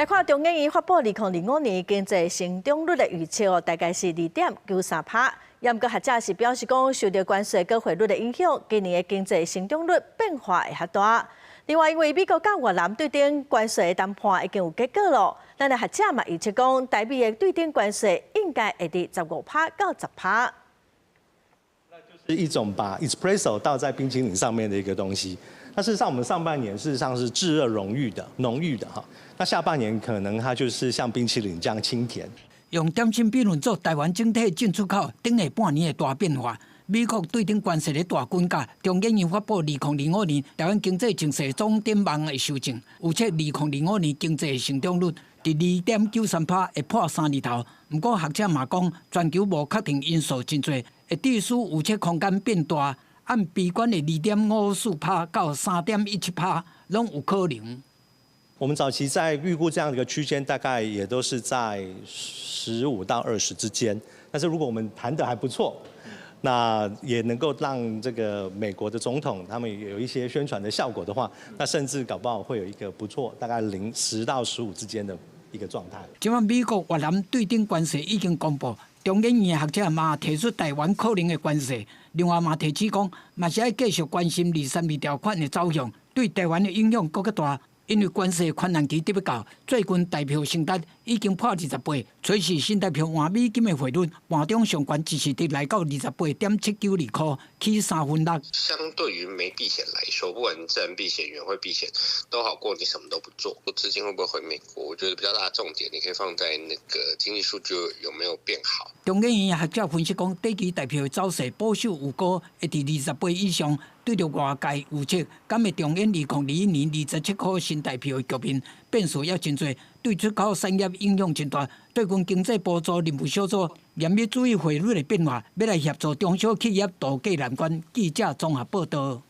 來看中研院發布2025年經濟成長率的預測哦，大概是2.93趴。毋過學者是表示講，受著關稅佮匯率的影響，今年的經濟成長率變化會較大。另外，因為美國佮越南對等關稅的談判已經有結果囉，咱的學者嘛預測講，台美的對等關稅應該會佇15趴到10趴。是一種把 espresso 倒在冰淇淋上面的一個東西。那事實上，我們上半年事實上是炙熱濃郁的、濃郁的哈。那下半年可能它就是像冰淇淋這樣清甜。用點心比論做台灣整體進出口頂下半年的大變化。美國對等關稅的大滾價，中研院發布2025年台灣經濟情勢總展望的修正，預測2025年經濟成長率佇2.93趴會破三字頭。毋過學者嘛講，全球無確定因素真濟，會致使預測空間變大，按悲觀的2.54趴到3.17趴攏有可能。我們早期在預估這樣的一個區間，大概也都是在15到20之間。但是如果我們談得還不錯，那也能夠讓這個美國的總統他們有一些宣傳的效果的話，那甚至搞不好會有一個不錯，大概0，10到15之間的一個狀態。這擺美國越南對等關稅已經公布，中研院學者嘛提出台灣可能的關稅，另外嘛提醒講，嘛是愛繼續關心二三二條款的走向，對台灣的影響閣較大。因為關稅寬限期得欲到，最近台票成值已經破28，隨時新台票換美金的匯率，盤中上懸一時佇來到28.7925塊，起3分6。相對於沒避險來說，不管自然避險、遠匯避險，都好過你什麼都不做。資金會不會回美國？我覺得比較大的重點，你可以放在那個經濟數據有沒有變好。中研院學者分析講，短期台票的走勢保守預估會佇28以上，對著外界預測，敢會重演2021年27塊新台票的局面，變數猶真濟，對出口產業影響真大。最近經濟部組任務小組嚴密注意匯率的變化，欲來協助中小企業渡過難關。記者綜合報導。